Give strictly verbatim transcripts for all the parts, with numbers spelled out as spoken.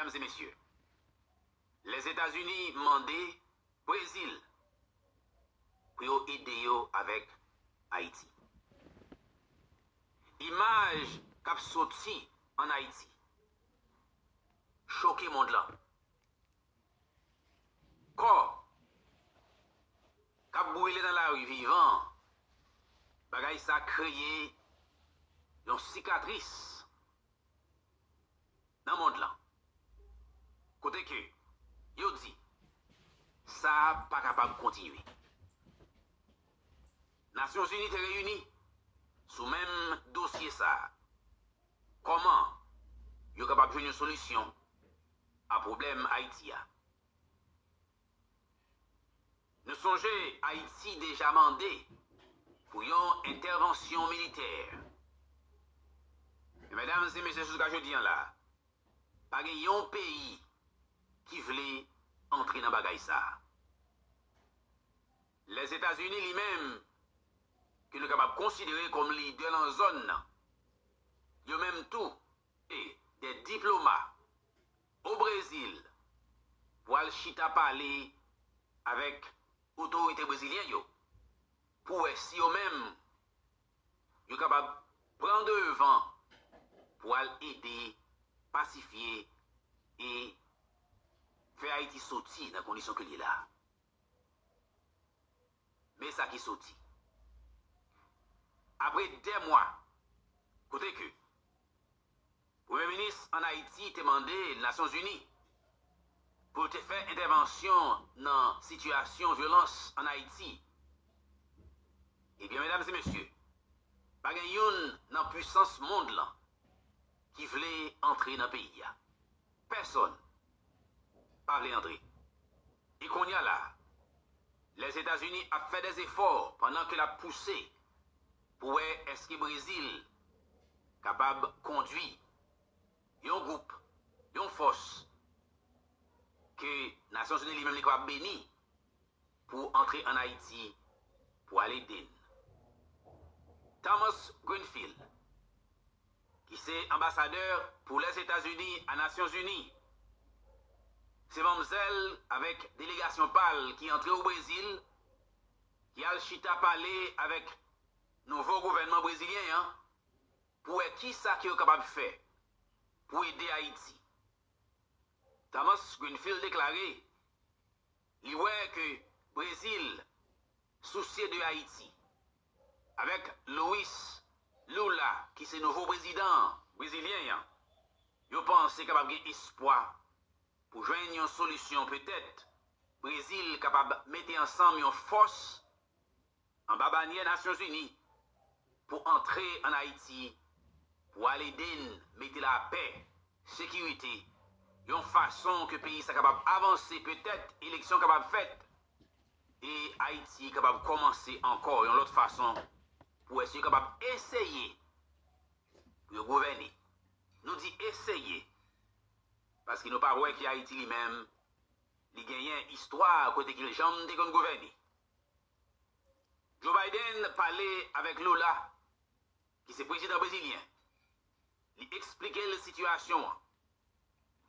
Medam e mesye, Lèzetazini mande Brezil pou yo ede yo avèk Ayiti. Imaj k ap soti ann Ayiti choke mond lan. Kò k ap brile nan lari vivan, bagay sa kreye yon sikatris nan mond lan. Kote ke yo di sa pa kapab kontinye. Nasyonzini te reyini sou menm dosye sa a. Kòman yo kapab jwenn yon solisyon a pwoblèm Ayiti a? Nou sonje Ayiti deja mande pou yon entèvansyon militè. Men medam e mesye, jouska jodi a la, pa gen yon peyi ki vle antre nan bagay sa a. Lèzetazini li menm, ke nou kapab konsidere kòm lidè nan zòn nan, yo menm tou e de diploma o Brezil pou al chita pale avèk otorite brezilyen yo pou wè si yo menm yo kapab pran devan pou al ede pasifye e fè Ayiti soti nan kondisyon ke l ye la. Men sa ki soti. Apre de mwa, kote ke Premye minis ann Ayiti te mande Nasyonzini pou l te fè entèvansyon nan sitiyasyon vyolans ann Ayiti. Ebyen, medam e mesye, pa gen youn nan pwisans mond lan ki vle antre nan peyi a. Pèsòn pa vle antre. E kounye a la, Lèzetazini ap fè de zefò pandan ke l ap pouse pou wè èske Brezil kapab kondwi yon gwoup, yon fòs ke Nasyonzini li menm li kapab beni pou antre ann Ayiti pou al ede n. Thomas Greenfield, ki se anbasadè pou Lèzetazini a Nasyonzini, se manmzèl avèk delegasyon pa l ki antre o Brezil, ki al chita pale avèk nouvo gouvènman brezilyen an pou wè kisa ke yo kapab fè pou ede Ayiti. Thomas Greenfield deklare li wè ke Brezil sousye de Ayiti. Avèk Luiz Lula, ki se nouvo prezidan brezilyen an, yo panse kapab gen espwa pou jwenn yon solisyon. Petèt, Brezil kapab mete ansanm yon fòs anba banyè Nasyonzini pou antre ann Ayiti pou al ede n mete lapè, sekirite, yon fason ke peyi sa kapab avanse, petèt eleksyon kapab fèt e Ayiti kapab kòmanse ankò yon lòt fason pou wè si yo kapab eseye pou yo gouvène. Nou di eseye paske nou pa wè ke Ayiti li menm li genyen istwa kote ke l janm te konn gouvène. Joe Biden pale avèk Lula, ki se prezidan brezilyen. Li eksplike l sitiyasyon an.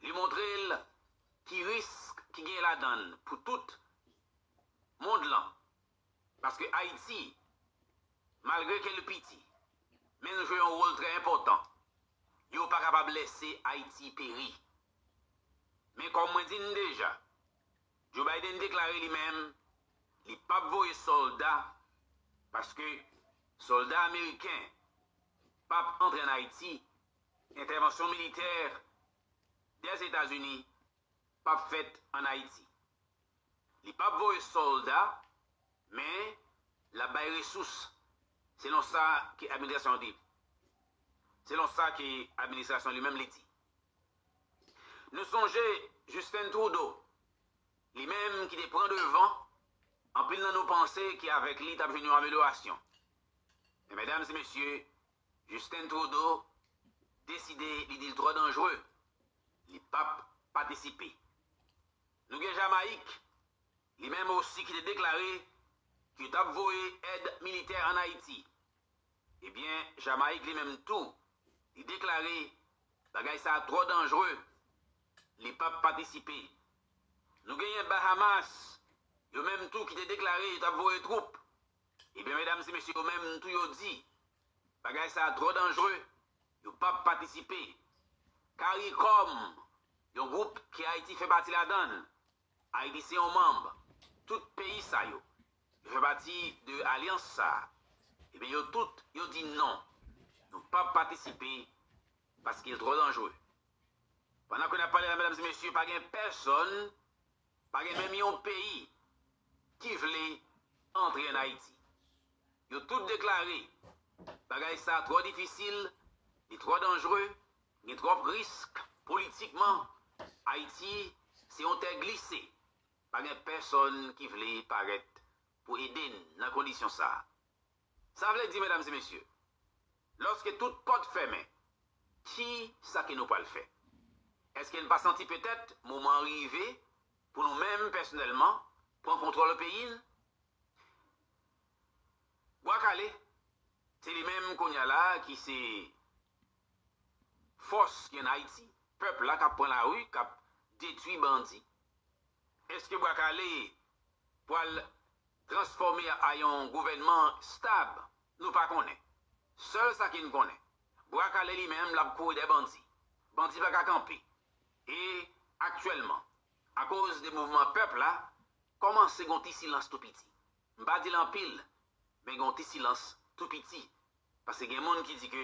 Li montre l ki risk ki gen ladan l pou tout mond lan. Paske Ayiti, malgre ke l piti, men l jwe yon wòl trè enpòtan. Yo pa kapab lèse Ayiti peri. Men kòm mwen di n deja, Joe Biden deklare li menm li p ap voye sòlda paske sòlda ameriken p ap antre ann Ayiti, entèvansyon militè Dèzetazini p ap fèt ann Ayiti. Li p ap voye sòlda, men l ap bay resous, selon sa ke administrasyon an di. Selon sa ke administrasyon li menm li di. Nou sonje Justin Trudeau, li menm ki te pran devan, anpil nan nou panse ke avèk li t ap jwenn yon amelyorasyon. Men medam e mesye, Justin Trudeau deside li di l twò danjre, li p ap patisipe. Nou gen Jamayik, li menm osi ki te deklare ke yo t ap voye èd militè ann Ayiti. Ebyen, Jamayik li menm tou, li deklare bagay sa a twò danjre, li p ap patisipe. Nou genyen Bahamas, yo menm tou ki te deklare yo t ap voye twoup. Ebyen, medam e mesye, yo menm tou yo di, bagay sa a twò danjre, yo p ap patisipe. Karikòm, yon gwoup ke Ayiti fè pati ladan l, Ayiti se yon manm, tout peyi sa yo, yo fè pati de alyans sa a. Ebyen, yo tout, yo di non, nou p ap patisipe paske l twò danjre. Pandan ke n ap pale la, medam e mesye, pa gen pèsonn, pa gen menm yon peyi ki vle antre ann Ayiti. Yo tout deklare bagay sa twò difisil, li twò danjre, gen twòp risk politikman. Ayiti se yon tè glise. Pa gen pèsonn ki vle parèt pou ede n nan kondisyon sa a. Sa vle di, medam e mesye, lòske tout pòt fèmen, ki sa ke nou pral fè? Èske n pa santi petèt moman an rive pou nou menm pèsonèlman pran kontwòl peyi n? Bwa Kale, se li menm kounye a la ki se fòs ki ann Ayiti, pèp la k ap pran lari, k ap detwi bandi. Èske Bwa Kale pral transfòme a yon gouvènman stab? Nou pa konnen. Sèl sa ke n konnen, Bwa Kale li menm l ap kouri dèyè bandi. Bandi pa ka kanpe. E aktyèlman, akoz de mouvman pèp la, kòmanse gen yon ti silans tou piti. M pa di l anpil, men gen yon ti silans tou piti. Paske gen moun ki di ke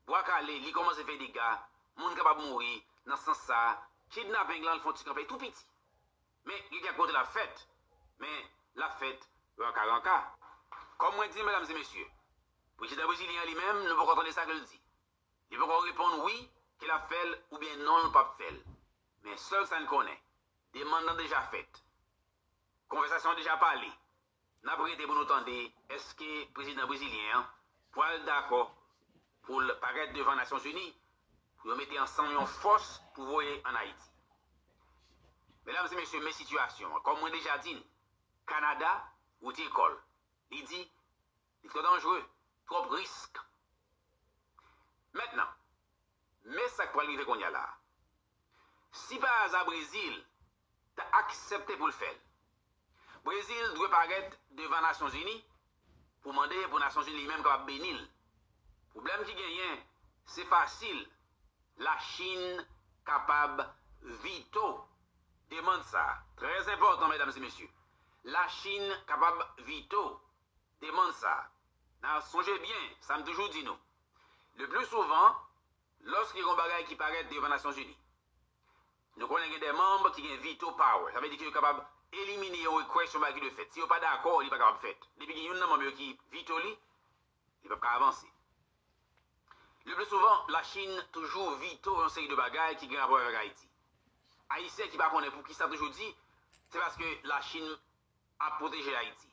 Bwa Kale, li kòmanse fè dega, moun kapab mouri, nan sans sa a, kidnaping lan, l fè yon ti kanpe tou piti. Men, gen kèk kote l ap fèt, men l ap fèt ranka ranka. Kòm mwen di, medam e mesye, prezidan brezilyen an li menm, nou poko tande sa ke l di. Li poko reponn wi, ke l ap fè l, oubyen non, l p ap fè l. Men sèl sa n konnen, demann nan deja fèt. Konvèsasyon an deja pale. N ap rete pou nou tande èske prezidan brezilyen an pral dakò pou l parèt devan Nasyonzini pou yo mete ansanm yon fòs pou voye ann Ayiti. Medam e mesye, men sitiyasyon an. Kòm mwen deja di n, Kanada retire kò l. Li di li twò danjre, twòp risk. Mentnan, men sa k pral rive kounye a la a. Si pa aza Brezil ta aksepte pou l fè l, Brezil dwe parèt devan Nasyonzini pou mande pou Nasyonzini li menm kapab beni l. Pwoblèm ki genyen, se fasil, Lachin kapab vito demann sa a. Trè enpòtan, medam e mesye. Lachin kapab vito demann sa a. N a sonje byen sa m toujou di nou. Le pli souvan, lòske gen yon bagay ki parèt devan Nasyonzini, nou konnen gen de manm ki gen veto power. Sa vle di ke yo kapab elimine yon request, yon bagay ki dwe fèt. Si yo pa dakò, li pa kapab fèt. Depi gen youn nan manm yo ki vito li, li p ap ka avanse. Le pli souvan, Lachin toujou vito yon seri de bagay ki gen rapò avèk Ayiti. Ayisyen ki pa konnen poukisa toujou di, se paske Lachin ap pwoteje Ayiti.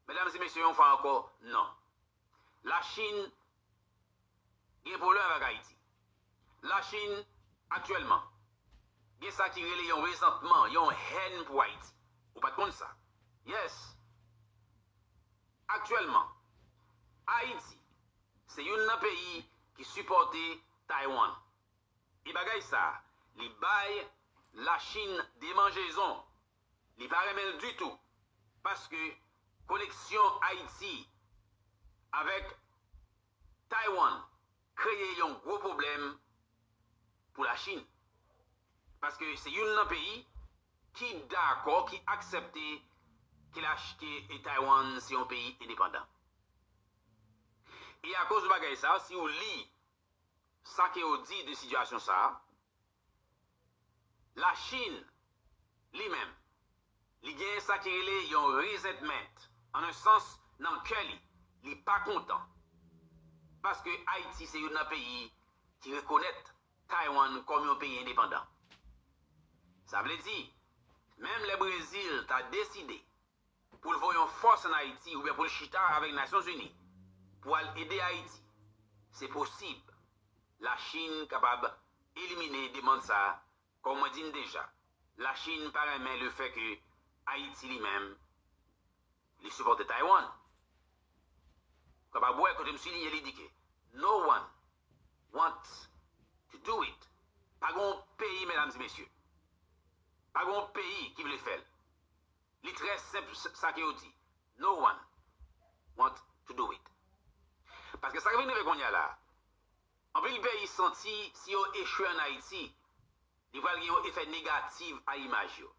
Medam e mesye, yon fwa ankò, non. Lachin gen pwoblèm avèk Ayiti. Lachin, aktyèlman, gen sa ki rele yon rezantman, yon hèn pou Ayiti. Ou pa t konn sa? Yes. Aktyèlman, Ayiti se youn nan peyi ki sipòte Taiwan. E bagay sa a, li bay Lachin demanjezon. Li pa renmen l ditou, paske koneksyon Ayiti avèk Taiwan kreye yon gwo pwoblèm pou Lachin. Paske se youn nan peyi ki dakò, ki aksepte ke Lach-, ke Taiwan se yon peyi endepandan. E akoz bagay sa, si w li sa ke yo di de sitiyasyon sa a, Lachin, li menm, li gen sa ki rele yon resentment, an un sans, nan kè li, li pa kontan. Paske Ayiti se youn nan peyi ki rekonèt Taiwan kòm yon peyi endepandan. Sa vle di, menm lè Brezil ta deside pou l voye yon fòs ann Ayiti oubyen pou l chita avèk Nasyonzini pou al ede Ayiti, se posib Lachin kapab elimine demann sa a. Kòm mwen di n deja, Lachin pa renmen lefèke Ayiti li menm, li sipòte Taiwan. Ou kapab wè kote m souliye li di ke no one wants to do it. Pa gen yon peyi, medam e mesye, Pa gen yon peyi ki vle fè l. Li trè senp sa ke yo di. No one want to do it. Paske sa k vin rive kounye a la, anpil peyi santi si yo echwe ann Ayiti, li pral gen yon efè negatif a imaj yo.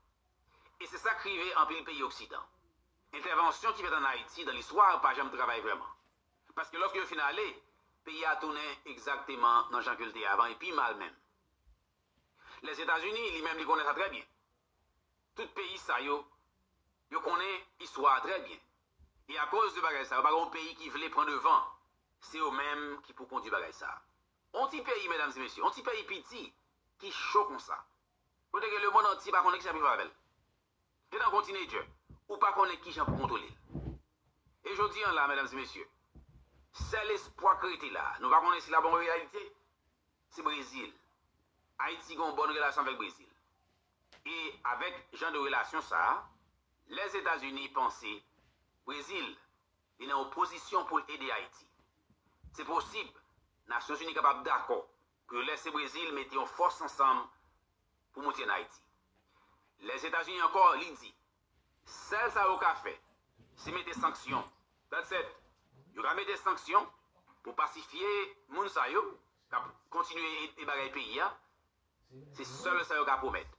E se sa k rive anpil peyi oksidan. Entèvansyon ki fèt ann Ayiti nan listwa pa janm travay vrèman. Paske lòske yo fin ale, peyi a tounen egzakteman nan jan ke l te avan e pi mal menm. Lèzetazini, li menm, li konnen sa trè byen. Tout peyi sa yo, yo konnen istwa a trè byen. E akoz de bagay sa yo, pa gen yon peyi ki vle pran devan. Se yo menm ki pou kondui bagay sa a. On ti peyi, medam e mesye, on ti peyi piti ki cho konsa. Kote ke lemonn antye pa konnen kijan pou fè avè l. Gentan gon tinedjè, ou pa konnen kijan pou kontwole l. E jodi a la, medam e mesye, sèl espwa k rete la, nou pa konnen si l ap yon reyalite, se Brezil. Ayiti gen yon bòn relasyon avèk Brezil. E avèk jan de relasyon sa a, Lèzetazini panse Brezil, li nan yon pozisyon pou l ede Ayiti. Se posib, Nasyonzini kapab dakò pou yo lèse Brezil mete yon fòs ansanm pou moute ann Ayiti. Lèzetazini ankò, li di, sèl sa yo ka fè, se mete sanksyon. That's it. Yo ka mete sanksyon pou pasifye moun sa yo k ap kontinye e, e bagay peyi a. Se sèl sa yo ka pwomèt.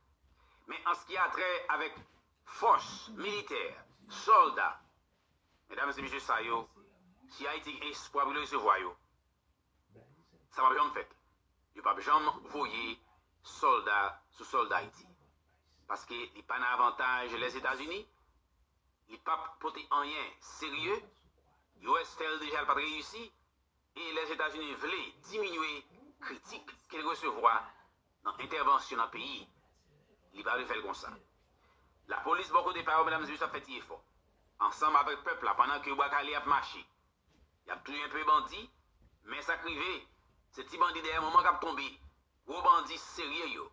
Men an se ki a trè avèk fòs militè, sòlda, medam e mesye sa yo, si Ayiti gen espwa pou l resevwa yo, sa p ap janm fèt. Yo p ap janm voye sòlda sou sòlda Ayiti. Paske li pa nan avantaj Lèzetazini, li p ap pote anyen serye, U S fè l deja, l pa t reyisi, e Lèzetazini vle diminye kritik ke l resevwa nan entèvansyon nan peyi. Li pa vle fè l konsa. Lapolis bò kote pa yo, medam e mesye, ap fè ti efò. Ansanm avèk pèp la, pandan ke bwa kale ap mache, y ap touye enpe bandi, men sa k rive, se ti bandi dèyè manman k ap tonbe. Gwo bandi serye yo,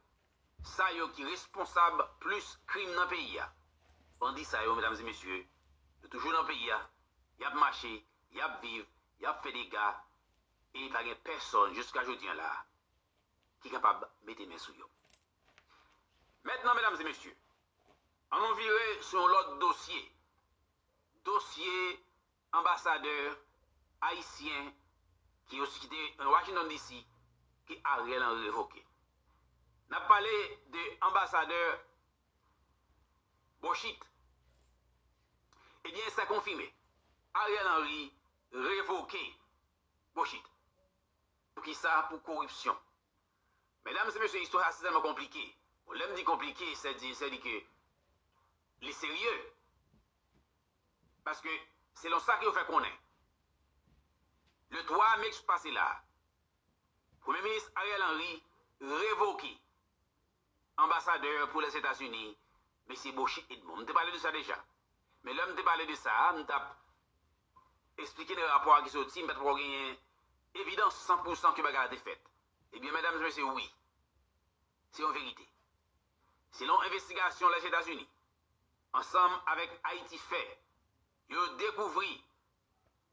sa yo ki responsab plis krim nan peyi a. Bandi sa yo, medam e mesye, yo toujou nan peyi a, y ap mache, y ap viv, y ap fè dega, e pa gen pèsonn jiska jodi a la a ki kapab mete men sou yo. Mentnan, medam e mesye, ann nou vire sou yon lòt dosye. Dosye anbasadè ayisyen ki osi ki te nan Washington D C ke Ariel Henry revoke. N ap pale de anbasadè Bochit. Ebyen, sa konfime. Ariel Henry revoke Bochit. Poukisa? Pou koripsyon. Medam e mesye, istwa sa se tèlman konplike. Bon, lè m di konplike, sèdi, sèdi ke li serye. Paske, selon sa ke yo fè konnen, le twa me k sot pase la, Premye Minis Ariel Henry revoke anbasadè pou Lèzetazini, mesye Bochit Edmond. M te pale de sa deja. Men lè m te pale de sa a, m t ap eksplike nan rapò a ki soti, m pa t poko genyen evidans san pou san ke bagay la te fèt. Ebyen, medam e mesye, wi. Se yon verite. Selon envestigasyon Lèzetazini, ansanm avèk Ayiti fè, yo dekouvri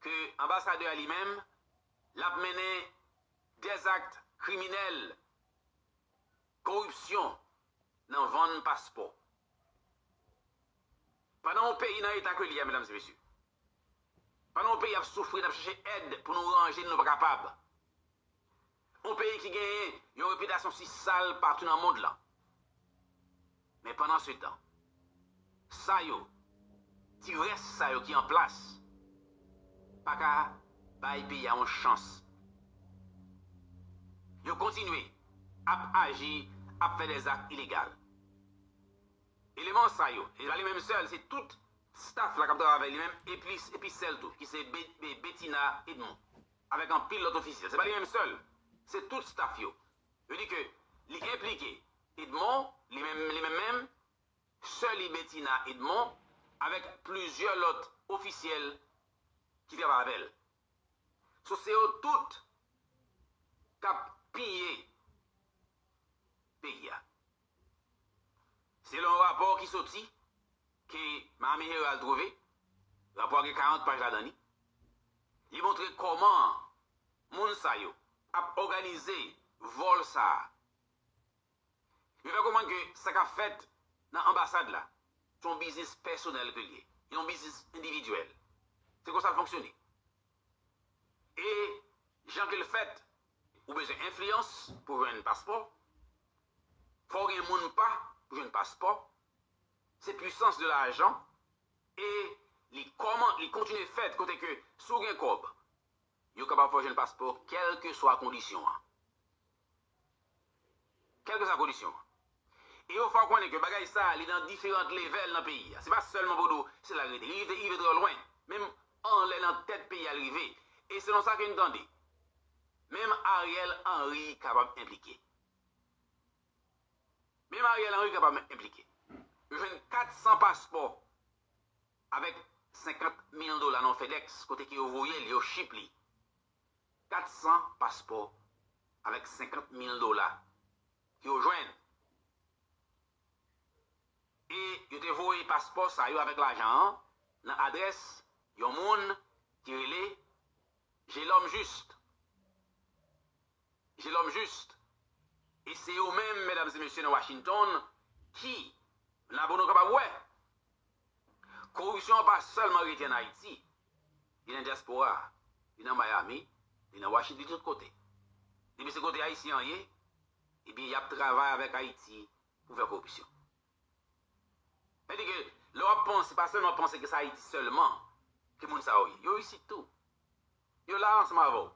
ke anbasadè a li menm, l ap mennen dèzak kriminèl, koripsyon nan vann paspò. Pandan yon peyi nan eta ke li a, medam e mesye, pandan yon peyi ap soufri, n ap chèche èd pou nou ranje n, nou pa kapab. Yon peyi ki genyen yon repitasyon si sal patou nan mond lan. Men pandan se tan, sa yo, ti rès sa yo ki an plas, pa ka bay peyi a yon chans. Yo kontinye ap aji, ap fè dèzak ilegal. Eleman sa yo, e pa li menm sèl, se tout staff la k ap travay avè li menm, e plis, epi sè l tou, ki se Be-, Be-, Betina Edmond, avèk anpil lòt ofisyèl. Se pa li menm sèl, se tout staff yo. Yo di ke li enplike Edmond, li menm, li menm menm, sè li Betina Edmond, avèk plizyè lòt ofisyèl ki travay avè l. So, se yo tout k ap piye peyi a. Selon yon rapò ki soti, ke Miami Herald twouve, rapò a gen karant paj ladan li, li montre kòman moun sa yo ap òganize vòl sa a. Yo fè konprann ke sa k ap fèt nan anbasad la. Se yon biznis pèsonèl ke l ye. Se yon biznis endividyèl. Se konsa l fonksyone. E jan ke l fèt, ou bezwen enfliyans pou jwenn paspò. Fò w gen moun pa pou jwenn paspò. Se pwisans de lajan. E li kòman, li kontinye fèt kote ke si w gen kòb, yo kapab fè w jwenn paspò kèlkeswa kondisyon an. Kèlkeswa kondisyon an. E yo fè w konnen ke bagay sa a, li nan diferan level nan peyi a. Se pa sèlman pou di w se la l rete. Li rive, li rive trè lwen. Menm anlè nan tèt peyi a l rive. E selon sa ke n tande, menm Ariel Henry kapab enplike. Menm Ariel Henry kapab enplike. Yo jwenn kat san paspò avèk senkant mil dola nan FedEx, kote ke yo voye l, yo ship li. Kat san paspò avèk senkant mil dola ke yo jwenn. E yo te voye paspò sa yo avèk lajan an nan adrès yon moun ki rele Jelòm Jis. Jelòm Jis. E se yo menm, medam e mesye, nan Washington ki, la pou nou kapab wè, koripsyon an pa sèlman rete ann Ayiti. Li nan dyaspora, li nan Miami, li nan Washington, li tout kote. Depi se kote Ayisyen an ye, ebyen, y ap travay avèk Ayiti pou fè koripsyon. Sètadi ke lè w ap panse, pa sèlman panse ke se Ayiti sèlman ke moun sa yo ye. Yo isit tou. Yo la ansanm avè w.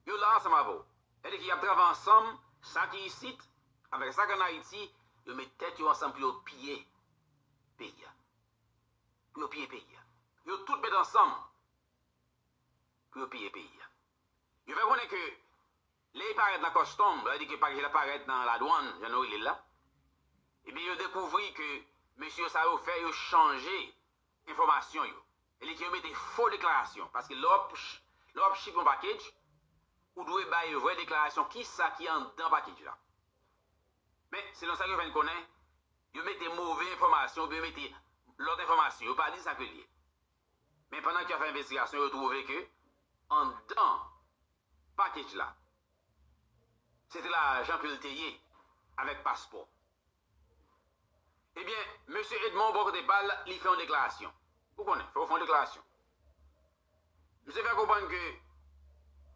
Yo la ansanm avè w. Sètadi ke y ap travay ansanm, sa ki isit, avèk sa k ann Ayiti, yo met tèt yo ansanm pou yo piye peyi a. Pou yo piye peyi a. Yo tout met ansanm pou yo piye peyi a. Yo fè konnen ke lè y parèt nan kòstòm, sa vle di ke pakèt la parèt nan ladwann, jan nou rele l la, ebyen, yo dekouvri ke mesye sa yo fè, yo chanje enfòmasyon yo. Sètadi ke yo mete fo deklarasyon, paske lè w ap ch-, lè w ap ship yon package, ou dwe bay vrè deklarasyon kisa ki anndan package la. Men, selon sa yo fè n konnen, yo mete move enfòmasyon, oubyen yo mete lòt enfòmasyon, yo pa di sa ke l ye. Men pandan ke y ap fè envestigasyon, yo twouve ke anndan package la, se te lajan ke l te ye avèk paspò. Ebyen, mesye Edmond, bò kote pa l, li fè yon deklarasyon. Ou konnen, fò w fè yon deklarasyon. Misye fè konprann ke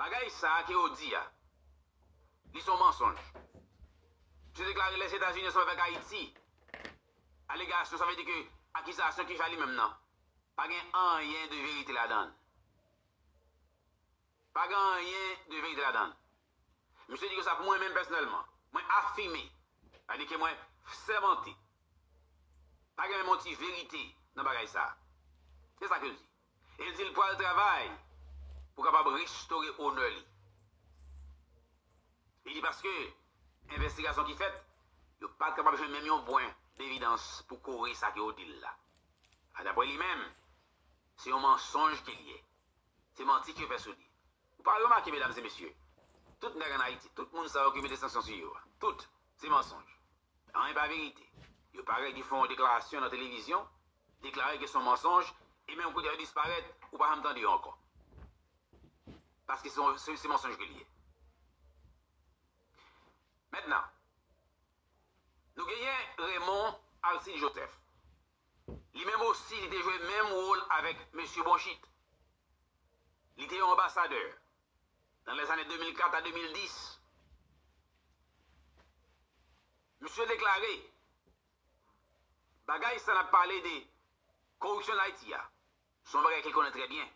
bagay sa a ke yo di a, li se yon mansonj. Misye deklare Lèzetazini ansanm avèk Ayiti, alegasyon, sa vle di ke akizasyon ki fè a li menm nan, pa gen anyen de verite ladan l. Pa gen anyen de verite ladan l. Misye di konsa pou mwen menm pèsonèlman, mwen afime, sètadi ke mwen sèmante, pa gen menm yon ti verite nan bagay sa a. Se sa ke l di. E l di l pral travay pou kapab restore onè li. Li di paske envestigasyon ki fèt, yo pa t kapab jwenn menm yon pwen devidans pou kore sa ke yo di l la. A, daprè li menm, se yon mansonj ke l ye. Se manti ke yo fè sou li. Ou pa remake, medam e mesye, tout nèg ann Ayiti, tout moun sa yo ki mete sanksyon sou yo a, tout, se mansonj. Anyen pa verite. Yo parèt, yo fè yon deklarasyon nan televizyon, deklare ke se yon mansonj, e menm kounye a yo disparèt, ou pa janm tande yo ankò. Paske se yon, se, se mansonj ke l ye. Mentnan, nou genyen Raymond Alcide Joseph. Li menm osi, li te jwe menm wòl avèk mesye Bronchit. Li te yon anbasadè nan lèzane de mil kat a de mil dis. Misye deklare, bagay sa n ap pale de koripsyon ann Ayiti a, se yon bagay ke l konnen trè byen,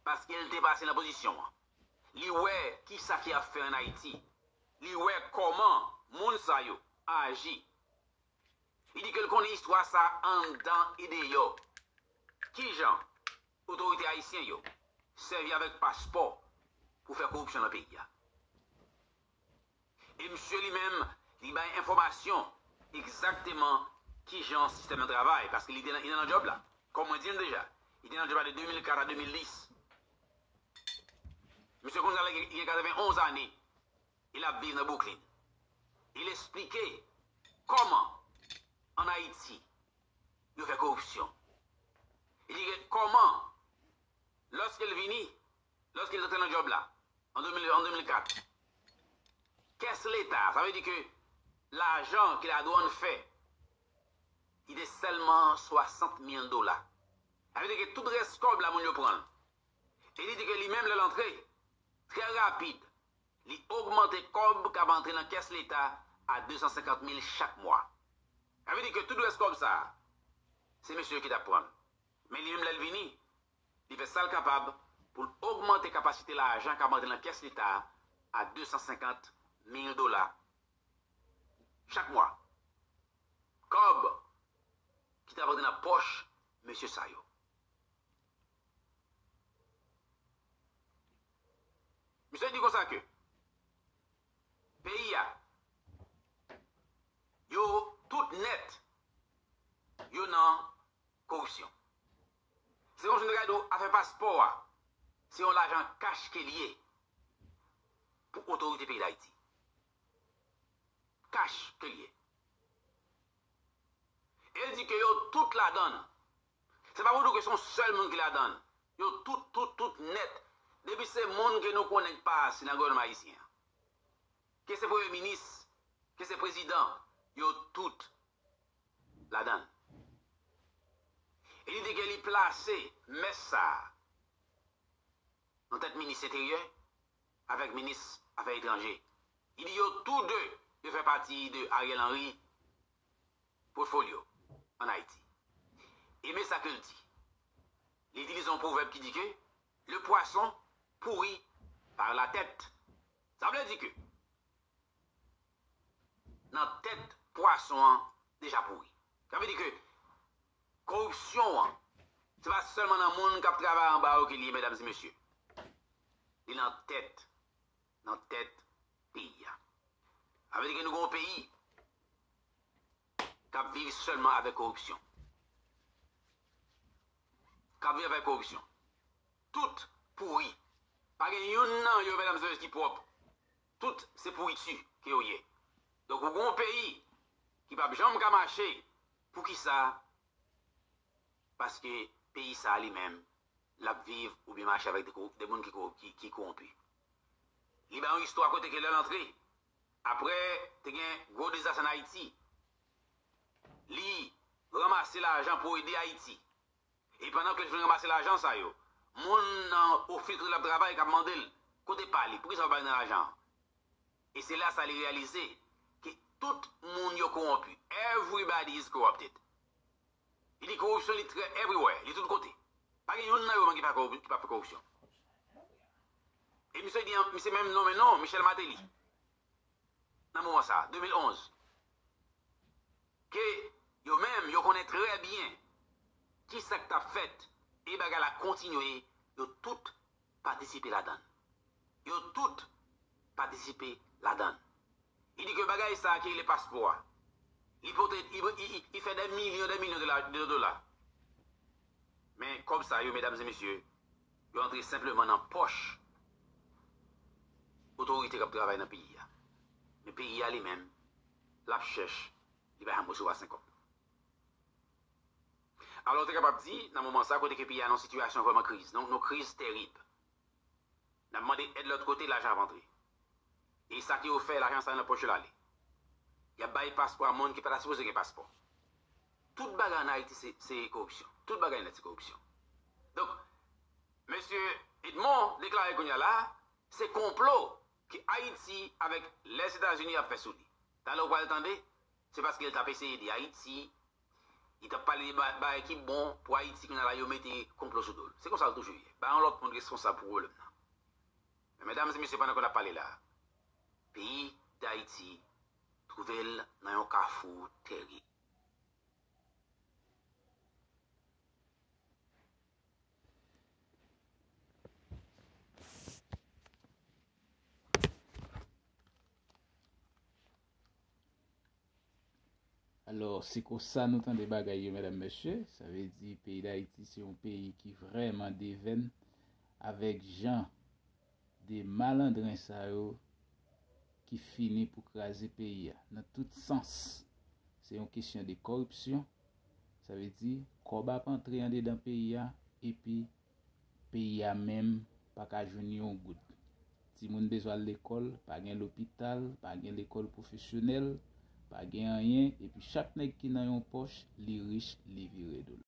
paske l te pase nan pozisyon an. Li wè kisa ki ap fè ann Ayiti. Li wè kòman moun sa yo aji. Li di ke l konnen istwa sa anndan e deyò. Kijan otorite ayisyen yo sèvi avèk paspò pou fè koripsyon nan peyi a. E misye li menm, li bay enfòmasyon egzakteman kijan sistèm nan travay, paske li te nan, li te nan djòb la. Kòm mwen di n deja, li te nan djòb la de de mil kat a de mil dis. Misye kounye a la gen katrevenn onz ane, e l ap viv nan Brooklyn. E l esplike kòman ann Ayiti yo fè koripsyon. Li di kòman, lòske l vini, lòske l rantre nan djòb la, an de mil, an de mil kat, kès Leta, sa vle di ke lajan ke ladwann fè, li te sèlman swasant mil dola. Sa vle di ke tout rès kòb la, moun yo pran l. E li di ke li menm, lè l antre, trè rapid, li ogmante kòb k ap antre nan kès Leta a de san senkant mil chak mwa. Sa vle di ke tout rès kòb sa a, se mesye yo ki t ap pran l. Men li menm, lè l vini, li fè sa l kapab pou l ogmante kapasite lajan k ap antre nan kès Leta a a de san senkant mil dola chak mwa. Kòb ki t ap antre nan pòch mesye sa yo. Misye di konsa ke peyi a, yo tout nèt, yo nan koripsyon. Se konsa m te ka di w, afè paspò a, se yon lajan kach ke l ye pou otorite peyi Dayiti. Kach ke l ye. E l di ke yo tout ladan l. Se pa pou di w ke se yon sèl moun ki ladan l. Yo tout, tout, tout nèt. Depi se moun ke nou konnen k pase nan gouvènman ayisyen an, ke se premye minis, ke se prezidan, yo tout ladan l. E li di ke li plase mès sa a nan tèt minis enteryè avèk minis afè etranje. Li di yo tou de, yo fè pati de Ariel Henry pòtfolyo ann Ayiti. E men sa ke l di. Li itilize yon pwovèb ki di ke le poisson pourrit par la tête. Sa vle di ke nan tèt pwason an deja pouri. Sa vle di ke koripsyon an, se pa sèlman nan moun k ap travay anba yo ke li ye, medam e mesye. Li nan tèt, nan tèt peyi a. Sa vle di ke nou gen yon peyi k ap viv sèlman avèk koripsyon. K ap viv avèk koripsyon. Tout pouri. Pa gen youn nan yo, medam e mesye, ki pwòp. Tout se pouriti ke yo ye. Donk, ou gen yon peyi ki p ap janm ka mache. Poukisa? Paske peyi sa a li menm, l ap viv oubyen mache avèk de ko-, de moun ki ko-, ki, ki kowonpi. Li ba yon istwa kote ke lè l antre, apre te gen gwo dezas ann Ayiti, li ranmase lajan pou ede Ayiti. E pandan ke l fin ranmase lajan sa yo, moun nan ofis kote l ap travay k ap mande l kote pa li, poukisa w pa bay nan lajan an? E se la sa li reyalize ke tout moun yo kowonpi. Everybody is corrupted. Li di koripsyon li trè everywhere, li tout kote. Pa gen youn nan yo menm ki pa korip-, ki pa fè koripsyon. E misye di, misye menm nonmen non, Michel Martelly. Nan moman sa a, de mil onz, ke yo menm, yo konnen trè byen kisa k t ap fèt, e bagay la kontinye, yo tout patisipe ladan l. Yo tout patisipe ladan l. Li di ke bagay sa a ki rele paspò a, li pote, li, li, li, li fè de milyon, de milyon de la, de dola. Men kòb sa yo, medam e mesye, yo antre senpleman nan pòch otorite k ap travay nan peyi a. Men peyi a li menm, l ap chèch, li pa janm resevwa senk kòb. Alò, ou te kapab di, nan moman sa, kote ke peyi a nan yon sitiyasyon vrèman kriz, nan, nan yon kriz terib, n ap mande èd lòt kote, lajan ap antre. E sa ke yo fè, lajan sa yo nan pòch yo l ale. Y ap bay paspò a moun ki pa ta sipoze gen paspò. Tout bagay ann Ayiti se, se koripsyon. Tout bagay nèt se koripsyon. Donk, mesye Edmond deklare kounye a la, se konplo ke Ayiti avèk Lèzetazini ap fè sou li. Talè ou pral tande, se paske l t ap eseye ede Ayiti, li t ap pale de ba-, bagay ki bon pou Ayiti, kounye a la yo mete konplo sou do l. Se konsa l toujou ye. Ba yon lòt moun responsab pou pwoblèm nan. Men medam e mesye, pandan ke n ap pale la, peyi Dayiti twouve l nan yon kafou terib. Alò, se konsa nou tande bagay yo, medam, mesye. Sa vle di peyi Dayiti se yon peyi ki vrèman devèn avèk jan de malandren sa yo ki fini pou kraze peyi a nan tout sans. Se yon kesyon de kòripsyon. Sa vle di kòb ap antre andedan peyi a, epi peyi a menm pa ka jwenn yon goud. Timoun bezwen al lekòl, pa gen lopital, pa gen lekòl pwofesyonèl, pa gen anyen, epi chak nèg ki nan yon pòch, li rich, li vire do l.